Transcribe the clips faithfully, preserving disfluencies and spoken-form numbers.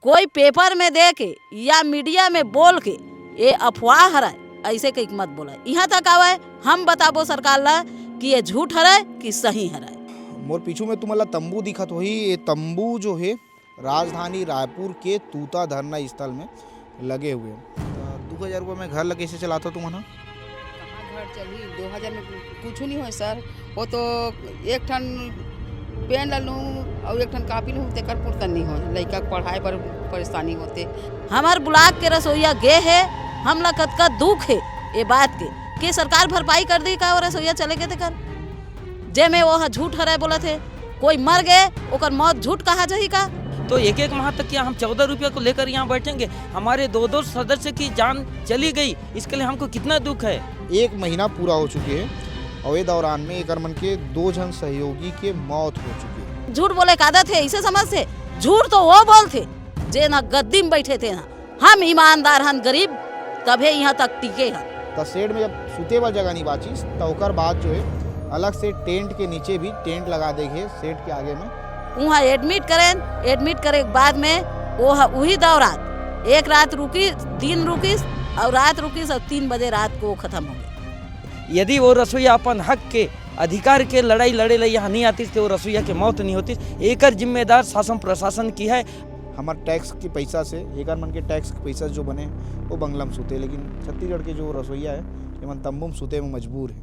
कोई पेपर में दे के या मीडिया में बोल के ये अफवाह हरय, ऐसे कहिके मत बोलय। इहाँ तक आवय, हम बताबो सरकार ला कि ये झूठ हरय कि सही हरय। मोर पीछू में तुमन ला तंबू दिखत होही, ये तंबू जो हे राजधानी रायपुर के तूता धरना स्थल में लगे हुए। त दू हजार रुपया में घर ला कइसे चलाथव तुमन ह? कहाँ घर चलही? दो हजार में कु-, कुछु नहीं होय सर। वो तो एक ठन पेन ला लूँ अउ एक ठन कॉपी लूँ, तेकर पुरता नहीं होय। लइका के पढ़ाई बर परेशानी होथे। हमर ब्लॉक के रसोइया गे हे, हमला कतका दुख हे ये बात के कि सरकार भरपाई कर दी का वो रसोइया चले गे तेकर? जेमे वो ह झूठ हरय बोलत हे, कोई मर गे, ओकर मौत झूठ कहा जाही का? तो एक एक माह तक क्या हम चौदह रुपये को लेकर यहाँ बैठेंगे? हमारे दो दो सदस्य की जान चली गई, इसके लिए हमको कितना दुख है। एक महीना पूरा हो चुके हे अउ ये दौरान में एकर मन के दो झन सहयोगी के मौत हो चुके हे। झूठ बोले का आदत हे, इसे समझथे? झूठ तो वो बोलथे जेन ह गद्दी में बैठे थे ना। हम ईमानदार हन, गरीब, तभे इहाँ तक टिके हन। त शेड में जब सुते बर जगह नहीं बाचिस, त ओकर बाद जो हे अलग से टेंट के नीचे भी टेंट लगा दे गे शेड के आगे में। उहाँ एडमिट करेन, एडमिट करे के बाद में वो ह-, उही दौरान एक रात रुकी, दिन रुकिस अउ रात रुकिस अउ तीन बजे रात को खत्म हो गए। यदि वो रसोइया अपन हक के, अधिकार के लड़ाई लड़े ला यहाँ नहीं आतिस, तो वो रसोइया के मौत नहीं होतिस। एकर जिम्मेदार शासन प्रशासन की है। हमर टैक्स के पैसा से, एकर मन के टैक्स के पैसा जो बने, वो बंगला में सुते, लेकिन छत्तीसगढ़ के जो रसोइया है, एमन तंबू में सुते में मजबूर है।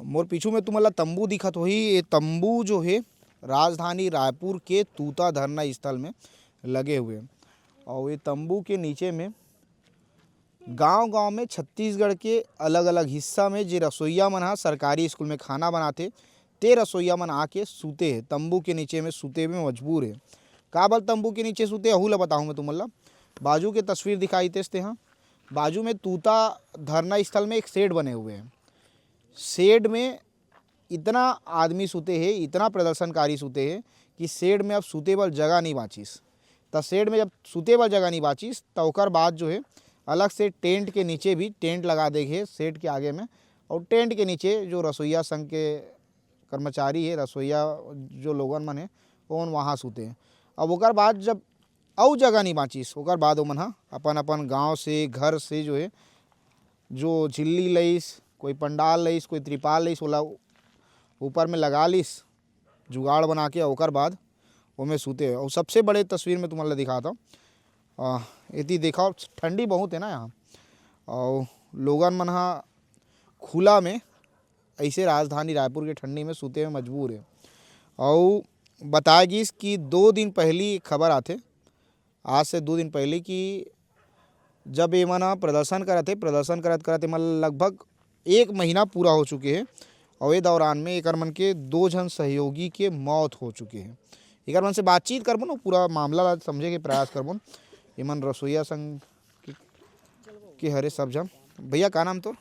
मोर पीछू में तुमन ला तंबू दिखत होही, ये तंबू जो है राजधानी रायपुर के तूता धरना स्थल में लगे हुए हैं। और ये तंबू के नीचे में गांव-गांव में छत्तीसगढ़ के अलग-अलग हिस्सा में जे रसोइया मन ह सरकारी स्कूल में खाना बनाथे, ते रसोइया मन आके सूते हे, तंबू के नीचे में सूते में मजबूर हे। काबर तंबू के नीचे सूते, अहू ल बताहूँ मैं तुमन ल। बाजू के तस्वीर दिखाई देतेस तेहा। बाजू में तूता धरना स्थल में एक शेड बने हुए हैं। शेड में इतना आदमी सुते हे, इतना प्रदर्शनकारी सुते हे कि शेड में अब सुते बर जगह नहीं बाचिस। त शेड में जब सुते बर जगह नहीं बाचिस, त ओकर बाद जो है अलग से टेंट के नीचे भी टेंट लगा दे हे शेड के आगे में। और टेंट के नीचे जो रसोइया संघ के कर्मचारी है, रसोइया जो लोगन मन है, ओमन वहाँ सुते हैं। अब ओकर बाद जब अउ जगह नहीं बाचिस, ओकर बाद ओमन ह अपन अपन गांव से, घर से जो है, जो झिल्ली लइस, कोई पंडाल लइस, कोई त्रिपाल लइस, ओला ऊपर में लगा लिस जुगाड़ बना के, ओकर बाद ओमे सूते। और सबसे बड़े तस्वीर में तुमन ला दिखाता हूँ, आ, एती देखा, ठंडी बहुत है ना यहाँ, और लोगन मन हा खुला में ऐसे राजधानी रायपुर के ठंडी में सूते में मजबूर है। और बताया गिस कि दो दिन पहली खबर आथे, आज से दो दिन पहले कि जब ये मन ह प्रदर्शन करत हे, प्रदर्शन करत करत एमन लगभग एक महीना पूरा हो चुके हे, और ये दौरान में एकर मन के दो झन सहयोगी के मौत हो चुके हे। एकर मन से बातचीत करबो न, पूरा मामला ला समझे के प्रयास करबो न। एमन रसोइया संघ के, के हरे सब झन। भैया, का नाम तोर?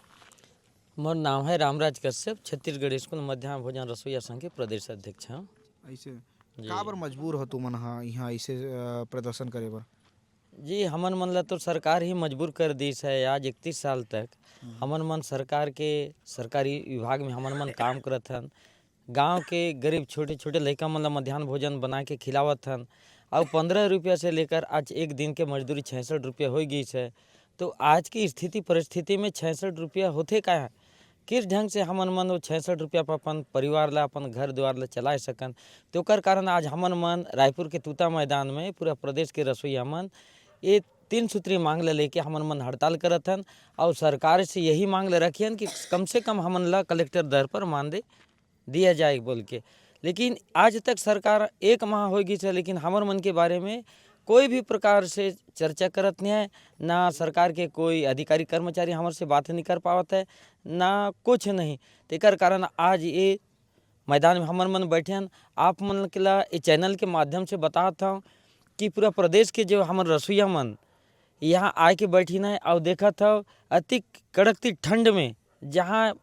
मोर नाम है रामराज कश्यप, छत्तीसगढ़ स्कूल मध्यान्ह भोजन रसोइया संघ के प्रदेश अध्यक्ष हूँ। ऐसे जी। काबर मजबूर हो तुमन हा यहाँ ऐसे, अ, प्रदर्शन करे बर? जी, हमन मन ला तो सरकार ही मजबूर कर दिस है। आज इकतीस साल तक हम्म। हमन मन सरकार के, सरकारी विभाग में हमन मन काम करत हन। गांव के गरीब छोटे-छोटे लइका मन ला मध्यान्ह भोजन बना के खिलावत हन। अउ पन्द्रह रुपया से लेकर आज एक दिन के मजदूरी छियासठ रुपया हो गई है। तो आज की स्थिति परिस्थिति में छियासठ रुपया होथे का? किस ढंग से हमन मन वो छियासठ रुपया पर अपन परिवार ला, अपन घर द्वार ला चलाए सकन? तो ओकर कारण आज हमन मन रायपुर के तूता मैदान में पूरा प्रदेश के रसोइया मन ये तीन सूत्री मांग ला लेके हमन मन हड़ताल करत हन। और सरकार से यही मांग ला रखियन कि कम से कम हमन ला कलेक्टर दर पर मानदेय दिया जाए बोल के। लेकिन आज तक सरकार एक माह हो गई है, लेकिन हमर मन के बारे में कोई भी प्रकार से चर्चा करत नहीं है, ना सरकार के कोई अधिकारी कर्मचारी हमर से बात नहीं कर पावत है, ना कुछ नहीं। तेकर कारण आज ये मैदान में हमर मन बैठे हन। आप मन के ला ये चैनल के माध्यम से बतात हूँ कि पूरा प्रदेश के जो हमर रसोइया मन यहाँ आए के बैठिन है और देखत हव अति कड़कती ठंड में जहाँ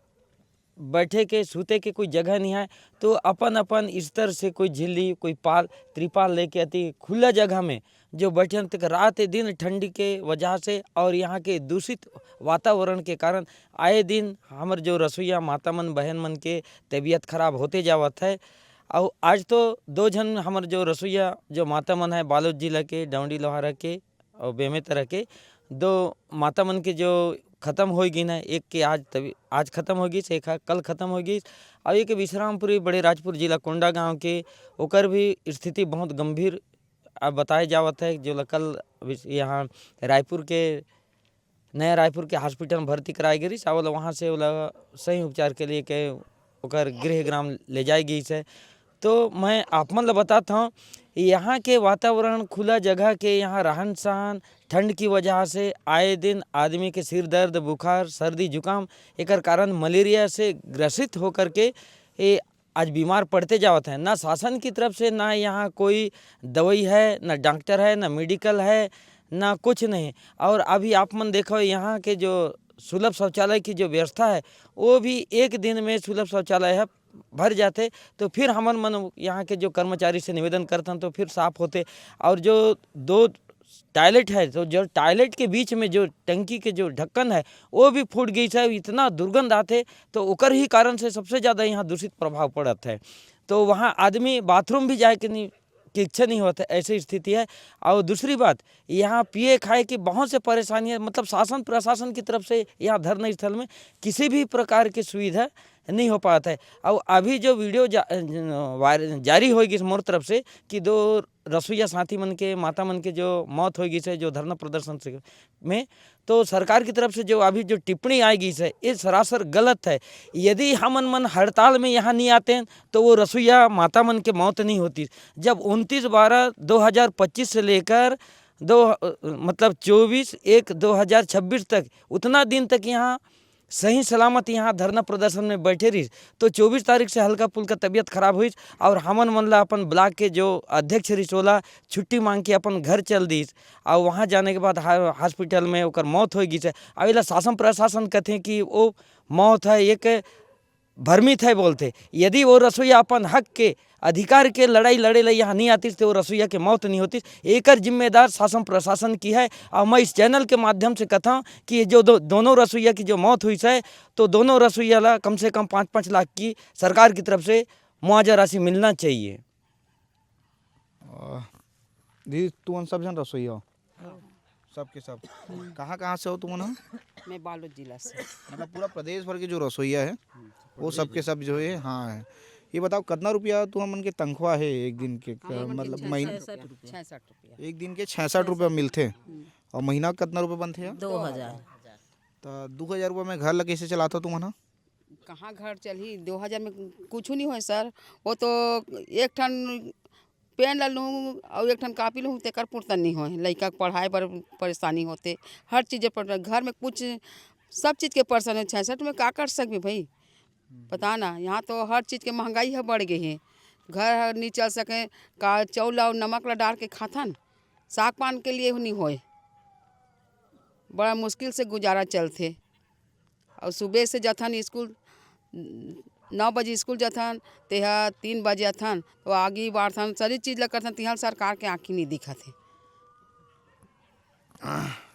बैठे के, सूते के कोई जगह नहीं है, तो अपन-अपन स्तर से कोई झिल्ली, कोई पाल, त्रिपाल लेके अति खुला जगह में जो बैठे हैं, तक रात दिन ठंडी के वजह से और यहाँ के दूषित वातावरण के कारण आए दिन हमर जो रसोइया माता मन, बहन मन के तबीयत खराब होते जावत है। अउ आज तो दो झन हमर जो रसोइया, जो माता मन है बालोद जिला के, डौंडी लोहारा के अउ बेमेतरा के, दो माता मन के जो खत्म होई गिन है, एक के आज तभी, आज खत्म हो गिस, एक ह कल खत्म हो गिस, अउ एक विश्रामपुरी बड़े राजपुर जिला कोंडागांव के, ओकर भी स्थिति बहुत गंभीर अब बताए जावत है, जो ल-, कल विस-, यहाँ रायपुर के, नया रायपुर के हॉस्पिटल में भर्ती कराए गिस, अउ वहाँ से ओला सही उपचार के लिए के ओकर गृह ग्राम ले जाए गिस है। तो मैं आप मन ल बतात हूँ, यहाँ के वातावरण, खुला जगह के यहाँ रहन सहन, ठंड की वजह से आए दिन आदमी के सिर दर्द, बुखार, सर्दी, जुकाम, एकर कारण मलेरिया से ग्रसित होकर के ये आज बीमार पड़ते जावत हैं। ना शासन की तरफ से, ना यहाँ कोई दवाई है, ना डॉक्टर है, ना मेडिकल है, ना कुछ नहीं। और अभी आप मन देखो, यहाँ के जो सुलभ शौचालय की जो व्यवस्था है, वो भी एक दिन में सुलभ शौचालय है भर जाते। तो फिर हमन मन यहाँ के जो कर्मचारी से निवेदन करथन, तो फिर साफ होते। और जो दो टॉयलेट है, तो जो टॉयलेट के बीच में जो टंकी के जो ढक्कन है, वो भी फूट गई है, इतना दुर्गंध आते, तो ओकर ही कारण से सबसे ज़्यादा यहाँ दूषित प्रभाव पड़त है। तो वहाँ आदमी बाथरूम भी जाए के नहीं, की इच्छा नहीं होता, ऐसी स्थिति है। और दूसरी बात, यहाँ पिए खाए की बहुत से परेशानी है, मतलब शासन प्रशासन की तरफ से यहाँ धरना स्थल में किसी भी प्रकार की सुविधा नहीं हो पाता है। और अभी जो वीडियो जा, वायरल, जारी होगी मोर तरफ से कि दो रसोईया साथी मन के, माता मन के जो मौत हो गई है, जो धरना प्रदर्शन से में, तो सरकार की तरफ से जो अभी जो टिप्पणी आई गई है, ये सरासर गलत है। यदि हमन मन हड़ताल में यहाँ नहीं आते हैं, तो वो रसोईया माता मन के मौत नहीं होती। जब उनतीस बारह दो हज़ार पच्चीस से लेकर दो, अ, मतलब चौबीस एक दो हज़ार छब्बीस तक, उतना दिन तक यहाँ सही सलामत यहाँ धरना प्रदर्शन में बैठे रहिस, तो चौबीस तारीख से हल्का फुल्का तबीयत खराब होइस और हमन मन ला अपन ब्लॉक के जो अध्यक्ष रहिस, ओला छुट्टी मांग के अपन घर चल दिस। और वहाँ जाने के बाद हा-, हॉस्पिटल में ओकर मौत हो गई है। अब एला शासन प्रशासन कहते हैं कि वो मौत है, एक भ्रमित है बोलते। यदि वो रसोईया अपन हक के अधिकार के लड़ाई लड़े ला यहाँ नहीं आतिस, तो वो रसोईया के मौत नहीं होतिस। एकर जिम्मेदार शासन प्रशासन की है। और मैं इस चैनल के माध्यम से कहता हूँ कि ये जो दो, दोनों रसोईया की जो मौत हुई है, तो दोनों रसोईया ला कम से कम पाँच पाँच लाख की सरकार की तरफ से मुआवजा राशि मिलना चाहिए। अ, दीदी, तुमन सब झन रसोईया हो? हाँ। सब के सब। कहाँ, कहाँ से हो तुमन ह? मैं बालोद जिला से। मतलब, पूरा प्रदेश भर के जो रसोईया है, वो सब के सब जो है, हाँ, है। ये बताओ, कितना रुपया तुमन के तनख्वाह है एक दिन के, क-, मतलब, महीना? छियासठ रुपया। एक दिन के छियासठ रुपया मिलथे। हम्म। और महीना कितना रुपया बनथे? दो हजार। तो दो हजार रुपया में घर ला कैसे चलाता तुमन ह? कहाँ घर चलही, दो हजार में कुछ नहीं होय सर। वो तो एक ठन पेन ला लूँ और एक ठन कॉपी लूँ, तेकर पुरता नहीं होय। लइका के पढ़ाई बर परेशानी होते, हर चीज पर, घर में कुछ, सब चीज के परेशानी है। छियासठ में का कर सकबे भाई, बता ना, यहाँ तो हर चीज के महंगाई है बढ़ गई है। घर हर नहीं चल सके, का चाउर ला और नमक ला डाल के खाथन, साग पान के लिए नहीं होय, बड़ा मुश्किल से गुजारा चलथे। और सुबह से जथन स्कूल, नौ बजे स्कूल जथन, तेहा तीन बजे अथन, तो आगी बाढ़थन, सारी चीज ला करथन, तिहां सरकार के आँखी नहीं दिखत हे।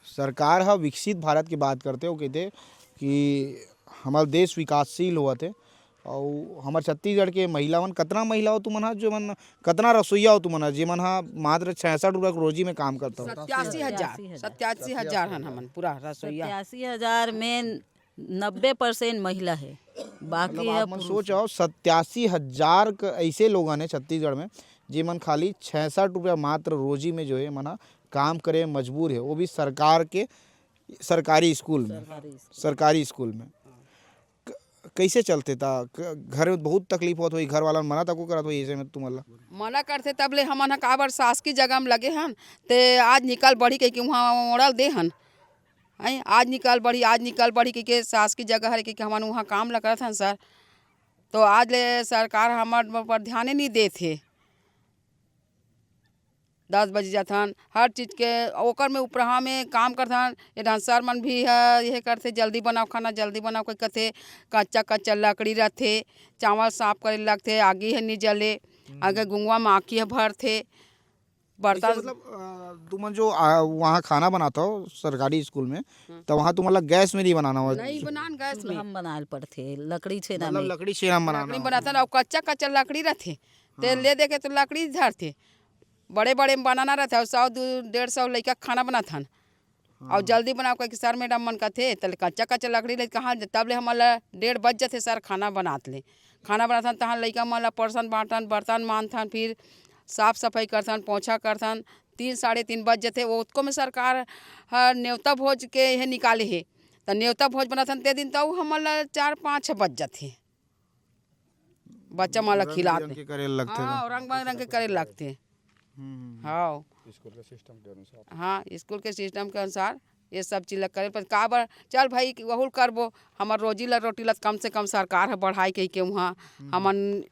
सरकार ह विकसित भारत के बात करथे, वो कहथे कि हमर देश विकासशील होवत हे। अउ हमर छत्तीसगढ़ के महिला मन, कतना महिला हो तुमन ह, जो मन, कतना रसोईया हो तुमन ह, जेमन ह मात्र छियासठ रुपया के रोजी में काम करता हो? सत्यासी हजार, सत्यासी हजार हन हमन पूरा रसोईया। सत्यासी हजार में नब्बे परसेंट महिला है, बाकी मतलब, है आप मन पुरुष। सोच आओ, सत्यासी हजार क ऐसे लोगन है छत्तीसगढ़ में, जेमन खाली छियासठ रुपया मात्र रोजी में जो है, मन ह काम करे में मजबूर है, वो भी सरकार के, सरकारी स्कूल में, सरकारी स्कूल। सरकारी स्कूल में। क-, कैसे चलते ता? क-, घर में बहुत तकलीफ होत होई, घर वाला मन मना तको करत होई ऐसे में तुमन ला? मना करथे तब ले हमन ह काबर शासकीय जगह में लगे हन, ते आज निकाल बढ़ी कहिके उहाँ ओड़ल दे हन। हैं, आज निकाल बढ़ी, आज निकाल बढ़ी कहिके शासकीय जगह हरे कहिके हमन उहाँ काम ला करत हन सर। तो आज ले सरकार हमर पर ध्याने नहीं देत हे। दस बजे जाथन, हर चीज के ओकर में उपराहा में काम करथन। ये डांसर मन भी ह, ये करथे, "जल्दी बनाओ खाना, जल्दी बनाओ," कोई कथे, कच्चा, कच्चा लकड़ी रथे, चावल साफ करे लगथे, आगी ह नी जले, हम्म। आगे गुंगवा में आँखी ह भरथे, बर्तन। अच्छा, मतलब, अ, तुमन जो, आ, वहाँ खाना बनाता हो सरकारी स्कूल में, हम्म। तो वहाँ तुम्हारा गैस में नहीं बनाना हो? नहीं बनान गैस में। चूल्हा में बनाए ल पड़थे, लकड़ी छेना मतलब में। लकड़ी छेना में बनाना लकड़ी हो। बनाथन, अउ कच्चा, कच्चा लकड़ी रथे, ते हाँ। ले दे के तो लकड़ी धरथे, बड़े बड़े बनाना रहथे, अउ सौ दू डेढ़ सौ लइका खाना बनाथन। अउ हाँ। जल्दी बनाओ कहिके सर मैडम मन कथे, त कच्चा कच्चा लकड़ी ले कहाँ ज-, तब ले हमन ला डेढ़ बज जथे सर खाना बनात ले। खाना बनाथन तहाँ लइका मन ला परसन बाँटन, बर्तन मांजथन, फिर साफ सफाई करथन, पोछा करथन, तीन साढ़े तीन बज जथे। ओतको में सरकार ह नेवता भोज के हे निकाले हे, त नेवता भोज बनाथन ते दिन, त उ हमन ला चार पाँच बज जथे। बच्चा मन ला रंग खिलात बिरंग हे। के करे लगथे हाँ, तो। रंग बिरंग के करे लगथे। हम्म, हम्म। हाँ। स्कूल के सिस्टम के अनुसार। हाँ, स्कूल के सिस्टम के अनुसार ये सब चीज ला करे, पर काबर, चल भाई, वहू ल करबो, हमर रोजी ला, रोटी ला कम से कम सरकार ह बढ़ाई कहिके उहाँ हम्म। हमन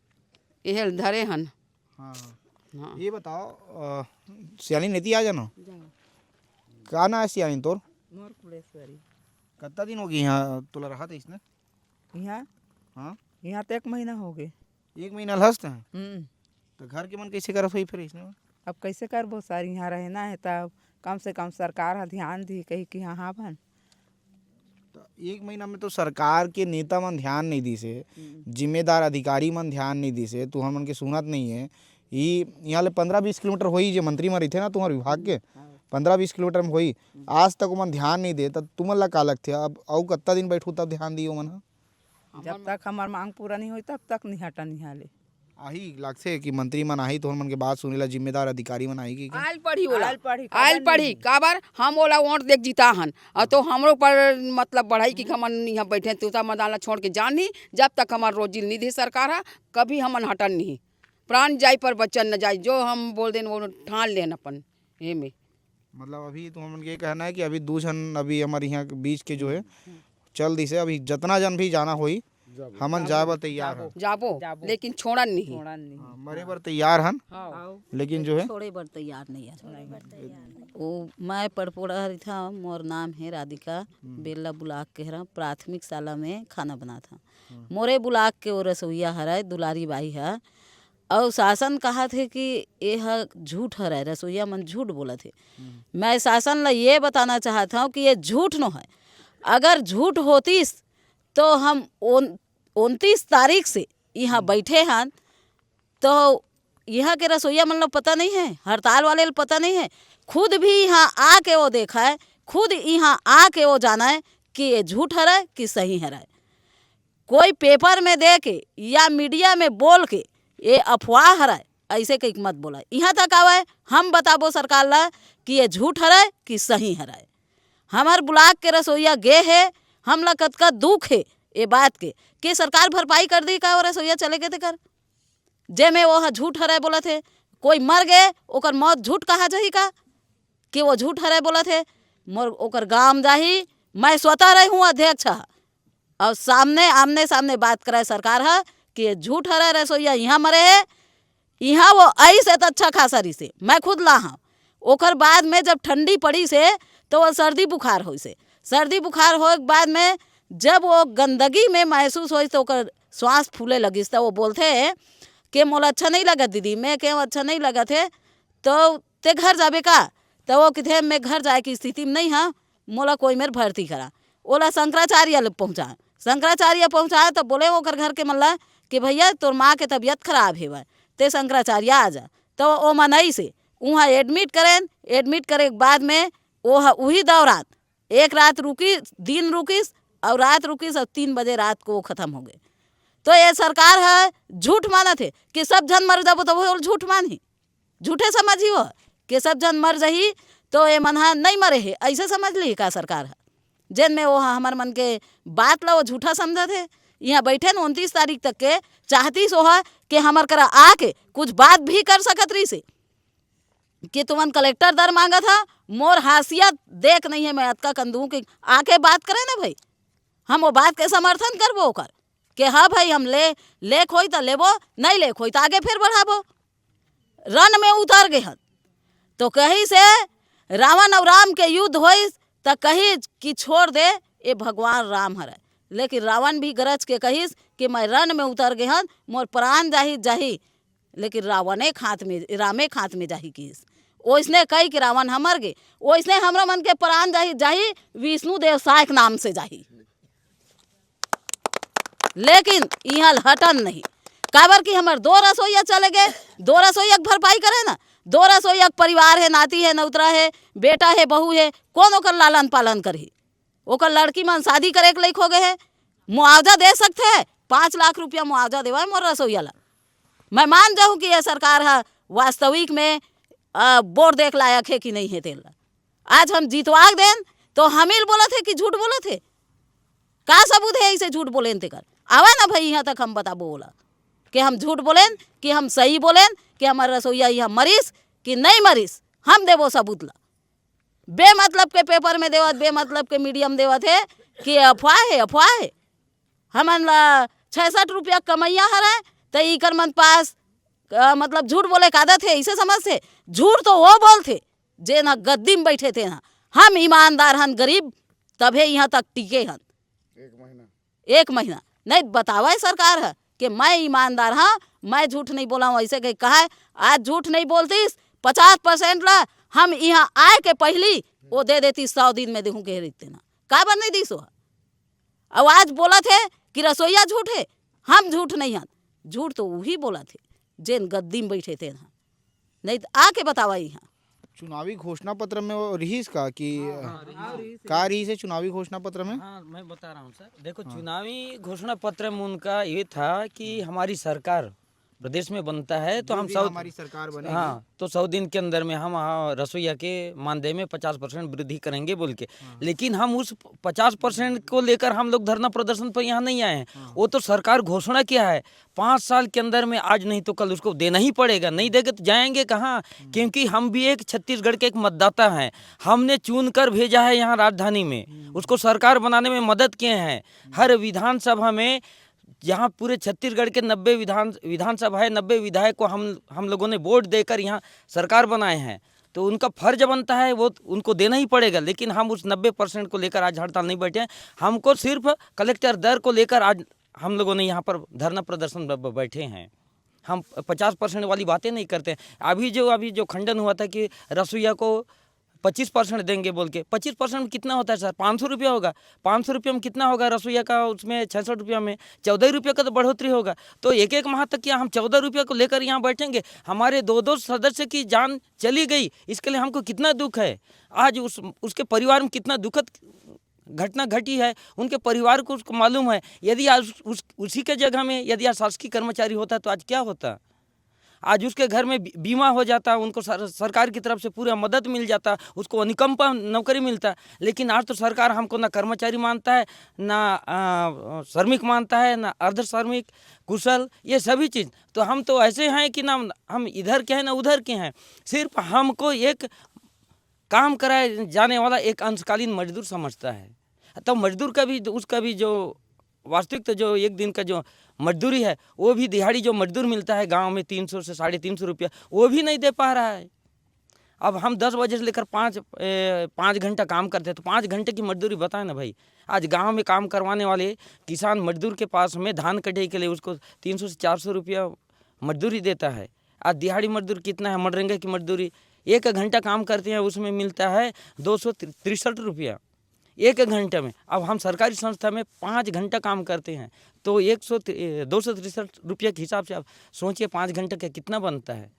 एहे ल धरे हन। हाँ। हाँ। ये बताओ, अ, सियानी नेती आ जानो। जाओ। का ना है सियानी तोर? मोर कुलेश्वरी। कत्ता दिन होगे इहाँ तोला रहत हइस ने? इहाँ? हाँ? इहाँ तो एक महीना होगे। एक महीना ल हस ते? हम्म। त घर के मन कइसे करत होही फिर अइसने में? अब कइसे करबो सर, इहाँ रहना हे त कम से कम सरकार ह ध्यान दिही कहिके इहाँ हावन। त एक महीना में तो सरकार के नेता मन ध्यान नइ दिस हे, हम्म। जिम्मेदार अधिकारी मन ध्यान नइ दिस हे, तुहर मन के सुनत नइ हे। ई इहाँ ले पंद्रह बीस किलोमीटर होही जे मंत्री मन रहिथे ना तुहर विभाग के, हाँ। पंद्रह बीस किलोमीटर में होही, हम्म। आज तक ओमन ध्यान नइ दे, त तुमन ला का लगथे अब अउ कत्ता दिन बैठहू तब ध्यान दिही ओमन ह? जब तक हमर मांग पूरा नहीं होई, तब तक नहीं हटन इहाँ ले। आही लागथे कि मंत्री मन आही, तोहर मन के बात सुने ला जिम्मेदार अधिकारी मन आही कि का? आयल पढ़ी ओला। आयल पढ़ी, आयल काबर पढ़ी, नहीं? काबर हम ओला वोट देके जीता हन। अउ तो हमरो पर मतलब बढ़ाई कि हमन इहाँ बैठे, तूता मदान ला छोड़ के जान नहीं, जब तक हमर रोजी नहीं दे सरकार ह, कभी हमन हटन नहीं। प्राण जाई पर वचन न जाई, जो हम बोल देन वो ठान लेन अपन एमे। मतलब अभी तुमन के कहना है कि अभी दू झन अभी हमर इहाँ के बीच के जो है हम्म। चल दिसे, अभी जतना जन भी जाना होई, जाबो। हमन जाबो। जाए बर तैयार जाबो। हन। जाबो, जाबो। लेकिन छोड़न नहीं। छोड़न नहीं। हाँ, मरे बर तैयार हन, हाँ। लेकिन जो है छोड़े बर तैयार नहीं है। छोड़े बर तैयार नहीं। वो मैं पड़पोड़ा हरी था, मोर नाम है राधिका, हम्म। बेल्ला ब्लॉक के हरा, प्राथमिक शाला में खाना बनात हँव। हम्म। मोरे ब्लॉक के वो रसोईया हरय, दुलारी बाई ह, अउ शासन कहत हे कि ए ह झूठ हरय, रसोईया मन झूठ बोलत हे। हम्म। मैं शासन ला ये बताना चाहत हँव कि ये झूठ नो है। अगर झूठ होतिस तो हम उन-, उनतीस तारीख से इहाँ हम्म। बैठे हन, तो इहाँ के रसोईया मन ला पता नहीं है, हड़ताल वाले ला पता नहीं है। खुद भी इहाँ आके वो देखय, खुद इहाँ आके वो जानय कि ये झूठ हरय कि सही हरय। कोई पेपर में दे के या मीडिया में बोल के ये अफवाह हरय, अइसे कहिके मत बोलय। इहाँ तक आवय, हम बताबो सरकार ला कि ये झूठ हरय कि सही हरय। हमर ब्लॉक के रसोईया गे हे, हमला कतका दुख हे ये बात के कि सरकार भरपाई कर दी का वो रसोईया चले गे तेकर? जेमे वो ह झूठ हरय बोलत हे, कोई मर गे, ओकर मौत झूठ कहा जाही का कि वो झूठ हरय बोलत हे? मोर ओकर गाँव जाही, मैं स्वतः रही हूँ अध्यक्ष ह, अउ सामने, आमने सामने बात करय सरकार ह कि ये झूठ हरय, रसोईया इहाँ मरे हे, इहाँ वो अइस हे त अच्छा खासा रहिसे, मैं खुद ला हँव। ओकर बाद में जब ठंडी पड़िस हे, त वो सर्दी बुखार होइस हे। सर्दी बुखार होए के बाद में जब वो गंदगी में महसूस होइस, त ओकर श्वास फूले लगिस, त वो बोलथे के मोला अच्छा नहीं लगत दीदी, मैं केहेंव अच्छा नहीं लगत हे, त ते घर जाबे का? त वो कथे, मैं घर जाए के स्थिति में नहीं हँव, मोला कोई मेर भर्ती करा। ओला शंकराचार्य ले पहुँचाए। शंकराचार्य पहुँचाए त बोले ओकर घर के मन ला कि भैया, तोर माँ के तबीयत खराब हेवय, ते शंकराचार्य आ जा। त ओ मन अइस हे, उहाँ एडमिट करेन। एडमिट करे के बाद में ओह उही दौरान एक रात रुकिस, दिन रुकिस अउ रात रुकिस अउ तीन बजे रात को वो खतम हो गे। तो ये सरकार ह झूठ मानत हे कि सब झन मर जाबो, तब वो झूठ मानही। झूठे समझही वो कि सब झन मर जही, तो ये मन ह नइ मरे हे, अइसे समझ लिही का सरकार ह? जेन में वो ह हमर मन के बात ला वो झूठा समझत हे। इहाँ बइठे न उनतीस तारीख तक के, चाहतिस वो ह कि हमर करा आके कुछ बात भी कर सकत रहिस हे कि तुमन कलेक्टर दर मांगत ह, मोर हासियत देख नहीं हे, मैं अतका कन दूँ कि आके बात करे ना भाई, हम वो बात के समर्थन करबो ओकर। के हाँ भाई, हम ले, लेक होई त लेबो, नहीं लेक होई त आगे फिर बढ़ाबो। रण में उतर गे हन। तो कहिस हे रावण अउ राम के युद्ध होइस त कहिस कि छोड़ दे, ये भगवान राम हरय। लेकिन रावण भी गरज के कहिस कि मैं रण में उतर गे हन, मोर प्राण जाही, जाही, लेकिन रावणे के हाथ में, रामे के हाथ में जाही किहिस। ओइसने कहि के रावण ह मर गे, ओइसने हमरो मन के प्राण जाही, जाही, विष्णु देव साय के नाम से जाही। लेकिन इहाँ ल हटन नहीं। काबर कि हमर दो रसोइया चले गए, दो रसोइया के भरपाई करे ना, दो रसोइया के परिवार है, नाती है, नौतरा है, बेटा है, बहू है, कौन ओकर लालन पालन करही? ओकर लड़की मन शादी करे के लायक हो गए है, मुआवजा दे सकते हैं, पाँच लाख रुपया मुआवजा देवाए मोर रसोइया ला। मैं मान जाऊँ कि ये सरकार ह वास्तविक में, अ, वोट देख लायक है कि नहीं है तेला। आज हम जितवा देन तो हमील बोलत है कि झूठ बोलत है। का सबूत है ऐसे झूठ बोलेन तेकर? आवा ना भाई, यहाँ तक हम बताबो ओला कि हम झूठ बोलेन कि हम सही बोलेन, कि हमार रसोइया यहाँ मरिस कि नहीं मरिस, हम देबो सबूत ला। बेमतलब के पेपर में देवत, बेमतलब के मीडियम देवत है कि अफवाह है, अफवाह है। हमन ला छियासठ रुपया कमैया हरय, त इकर मन पास, अ, मतलब झूठ बोले के आदत है, इसे समझथे। झूठ तो वो बोलथे जेन ह गद्दी में बैठे थे ना। हम ईमानदार हन, गरीब, तभे यहाँ तक टिके हन। एक महीना। एक महीना नहीं बतावा सरकार ह कि मैं ईमानदार हाँ, मैं झूठ नहीं बोला हूँ, ऐसे कही कहा है। आज झूठ नहीं बोलतीस, पचास परसेंट ला हम यहाँ आए के पहली वो दे देती, सौ दिन में देहूँ कह रही ना, काबर नहीं दीस वो? अब आज बोलत है कि रसोइया झूठ है, हम झूठ नहीं हन। झूठ तो वही बोलत है जेन गद्दी में बैठे थे ना, नहीं तो आके बतावा यहाँ। चुनावी घोषणा पत्र में वो रहीस का कि हाँ, हाँ, रहीस है। का रहीस है चुनावी घोषणा पत्र में? हाँ, मैं बता रहा हूँ सर। देखो, हाँ। चुनावी घोषणा पत्र में उनका ये था कि हमारी सरकार प्रदेश में बनता है तो जो हम भी सौ हमारी सरकार बनेगी। हाँ, तो सौ दिन के अंदर में हम, हाँ, रसोइया के मानदेय में पचास परसेंट वृद्धि करेंगे बोल के। हाँ। लेकिन हम उस पचास परसेंट को लेकर हम लोग धरना प्रदर्शन पर यहाँ नहीं आए हैं। हाँ। वो तो सरकार घोषणा किया है, पाँच साल के अंदर में आज नहीं तो कल उसको देना ही पड़ेगा, नहीं देंगे तो जाएंगे कहाँ? हम्म। क्योंकि हम भी एक छत्तीसगढ़ के एक मतदाता हैं, हमने चुन कर भेजा है यहाँ राजधानी में, हम्म। उसको सरकार बनाने में मदद किए हैं। हम्म। हर विधानसभा में, जहाँ पूरे छत्तीसगढ़ के नब्बे विधान, विधानसभा है, नब्बे विधायक को हम, हम लोगों ने वोट देकर यहाँ सरकार बनाए हैं, तो उनका फर्ज बनता है, वो उनको देना ही पड़ेगा। लेकिन हम उस नब्बे परसेंट को लेकर आज हड़ताल नहीं बैठे हैं। हमको सिर्फ कलेक्टर दर को लेकर आज हम लोगों ने यहाँ पर धरना प्रदर्शन ब-, ब-, बैठे हैं। हम पचास परसेंट वाली बातें नहीं करते। अभी जो, अभी जो खंडन हुआ था कि रसोइया को पच्चीस परसेंट देंगे बोल के, पच्चीस परसेंट में कितना होता है सर? पाँच सौ रुपया होगा। पाँच सौ रुपये में कितना होगा रसोइया का? उसमें छः सौ रुपया में चौदह रुपये का तो बढ़ोतरी होगा। तो एक एक माह तक क्या हम चौदह रुपये को लेकर यहाँ बैठेंगे? हमारे दो दो सदस्य की जान चली गई, इसके लिए हमको कितना दुख है। आज उस, उसके परिवार में कितना दुखद घटना घटी है, उनके परिवार को उसको मालूम है। यदि आज उस, उसी के जगह में यदि आज शासकीय कर्मचारी होता तो आज क्या होता? आज उसके घर में बी-, बीमा हो जाता, उनको सर-, सरकार की तरफ से पूरा मदद मिल जाता, उसको अनुकंपा नौकरी मिलता। लेकिन आज तो सरकार हमको ना कर्मचारी मानता है, ना, आ, श्रमिक मानता है, ना अर्ध श्रमिक, कुशल, ये सभी चीज़। तो हम तो ऐसे हैं कि ना हम इधर के हैं ना उधर के हैं, सिर्फ हमको एक काम कराए जाने वाला एक अंशकालीन मजदूर समझता है। तो मजदूर का भी, उसका भी जो वास्तविक तो जो एक दिन का जो मजदूरी है, वो भी दिहाड़ी जो मजदूर मिलता है गांव में तीन सौ से साढ़े तीन सौ रुपया, वो भी नहीं दे पा रहा है। अब हम दस बजे से लेकर पाँच, ए, पाँच घंटा काम करते हैं, तो पाँच घंटे की मजदूरी बताए ना भाई। आज गांव में काम करवाने वाले किसान मजदूर के पास में धान कटे के लिए उसको तीन सौ से चार सौ रुपया मजदूरी देता है। आज दिहाड़ी मजदूर कितना है, मनरेगा की मजदूरी, एक घंटा काम करते हैं, उसमें मिलता है दो सौ तिरसठ रुपया एक घंटे में। अब हम सरकारी संस्था में पाँच घंटा काम करते हैं, तो एक सौ, दो सौ तिरसठ रुपये के हिसाब से आप सोचिए, पाँच घंटे का कितना बनता है।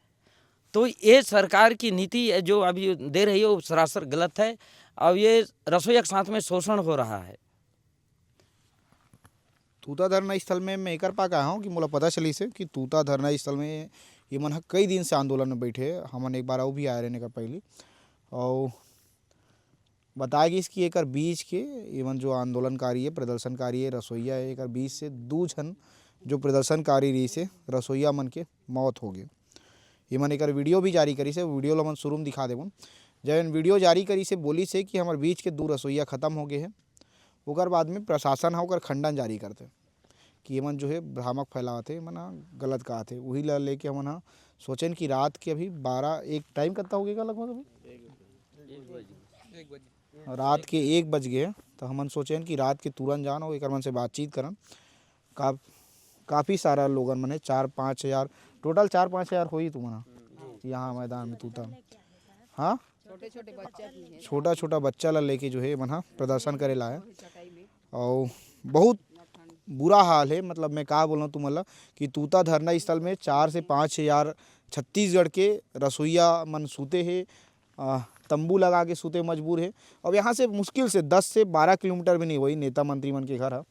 तो ये सरकार की नीति जो अभी दे रही है, वो सरासर गलत है। अब ये रसोइया के साथ में शोषण हो रहा है। तूता धरना स्थल में मैं एकर पाक आया हूँ कि मोला पता चलिस हे कि तूता धरना स्थल में ये मन ह कई दिन से आंदोलन में बैठे हे। हमन एक बार अउ भी आए रहने का पहली, और बताया गइस कि एकर बीच के, एमन जो आंदोलनकारी हे, प्रदर्शनकारी हे, रसोइया हे, एकर बीच से दू झन जो प्रदर्शनकारी रहिस हे, रसोइया मन के मौत हो गे। एमन एकर वीडियो भी जारी करिस हे, वीडियो ल हमन शुरू में दिखा देबो। जब एमन वीडियो जारी करिस हे, बोलिस हे कि हमर बीच के दू रसोइया खत्म हो गे हे। ओकर बाद में प्रशासन ह ओकर खंडन जारी करथे कि एमन जो हे भ्रामक फैलावत हे, एमन ह गलत कहत हे। उही ल लेके हमन ह सोचेन कि रात के अभी बारह, एक टाइम कत्ता हो गे का लगभग अभी? रात के एक बज गे हे, तो हमन सोचेन कि रात के तुरंत जान और एकर मन से बातचीत करन। का, काफ़ी सारा लोगन मन हे, चार पाँच हज़ार, टोटल चार पाँच हज़ार होही तुमन ह यहाँ मैदान में तूता। हाँ, छोटे छोटे बच्चा भी है। छोटा छोटा बच्चा ला लेके जो हे एमन ह प्रदर्शन करे ला आए। और बहुत बुरा हाल है। मतलब मैं का बोलूँ तुमन ला कि तूता धरना स्थल में चार से पाँच हज़ार छत्तीसगढ़ के रसोइया मन सूते हे, अ, तंबू लगा के सूते मजबूर हे। अब यहाँ से मुश्किल से दस से बारह किलोमीटर भी नहीं होही नेता मंत्री मन के घर ह।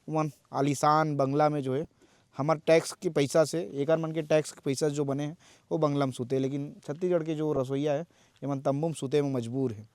उमन आलीशान बंगला में जो है हमर टैक्स के पैसा से, एकर मन के टैक्स के पैसा जो बने हैं वो बंगला में सूते, लेकिन छत्तीसगढ़ के जो रसोइया है एमन तंबू में सूते में मजबूर है।